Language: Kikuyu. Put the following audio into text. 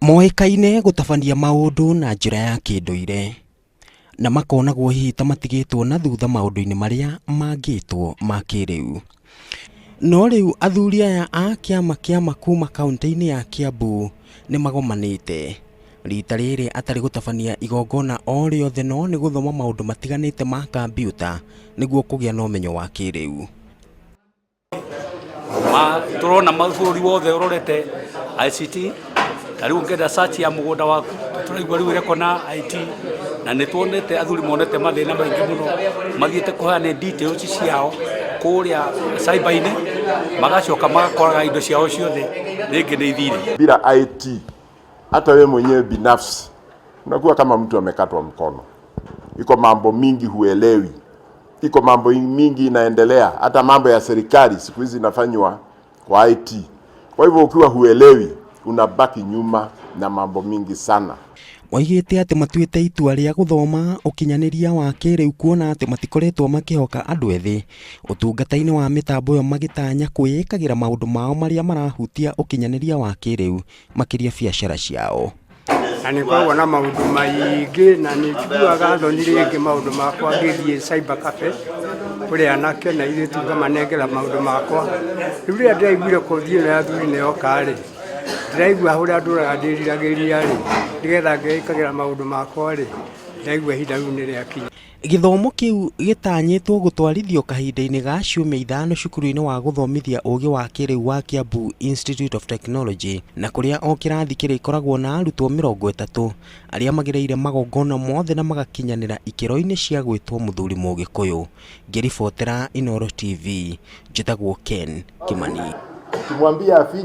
Moĩkaine gũtabania maũndũ na njĩra ya kĩndũire, na makonagwo hihi ta matigĩtwo na thutha maũndũ-inĩ marĩa mangĩtwo ma kĩrĩu. No rĩu athuri aya a kĩama kĩa kuma kaunti-inĩ ya Kiambu nĩ magomanĩte. Rita rĩrĩ atarĩ gũtabania igongona o rĩothe no nĩ gũthoma maũndũ matiganĩte ma kambiuta nĩguo kũgĩa na ũmenyo wa kĩrĩu. Ma turona bũrũri wothe ũrorete ICT. Ta rĩu ũngĩenda search ya mũgũnda waku, tũraigua rĩu ĩrekwo na IT, na nĩ tuonete athuri monete mathĩna maingĩ mũno mathiĩte kũheana details ciao kũrĩa cyber-inĩ, magacoka magakoraga indo ciao ciothe rĩngĩ nĩ ithire. Bila IT, hata wewe mwenyewe binafsi unakuwa kama mtu amekatwa mkono. Iko mambo mingi huelewi, iko mambo mingi inaendelea, hata mambo ya serikali siku hizi inafanywa kwa IT. Kwa hivyo ukiwa huelewi, unabaki nyuma na mambo mingi sana. Moigĩte atĩ matuĩte itua rĩa gũthoma ũkinyanĩria wa kĩrĩu kuona atĩ matikoretwo makĩhoka andũ ethĩ ũtungata-inĩ wa mĩtambo ĩyo, magĩtanya kwĩĩkagĩra maũndũ mao marĩa marahutia ũkinyanĩria wa kĩrĩu, makĩria biacara ciao. Na nĩ ngoragwo na maũndũ maingĩ na nĩ njiguaga thoni rĩngĩ maũndũ makwa ngĩthiĩ cyber cafe kũrĩ anake na airĩtu ngamanengera maũndũ makwa. Rĩu rĩrĩa ndĩraiguire kothi ĩno ya athuri nĩ yoka rĩ, ndĩraigua ũrĩa ndũraga ndĩriragĩria rĩ, nĩgetha ngeĩkagĩra maũndũ makwa rĩ, ndĩraigua ihinda rĩu nĩ rĩakinya. Gĩthomo kĩu gĩtanyĩtwo gũtwarithio kahinda-inĩ ga ciumia 5 cukuru-inĩ wa gũthomithia ũgĩ wa kĩrĩu wa Kiambu Institute of Technology, na kũrĩa o kĩrathi kĩrĩkoragwo na arutwo 30 arĩa magereire magongona mothe na magakinyanĩra ikĩro-inĩ cia gwĩtwo mũthuri Mũgĩkũyũ. Ngĩribotera Inooro TV, njĩtagwo Ken Kimani. Ukimwambia afinye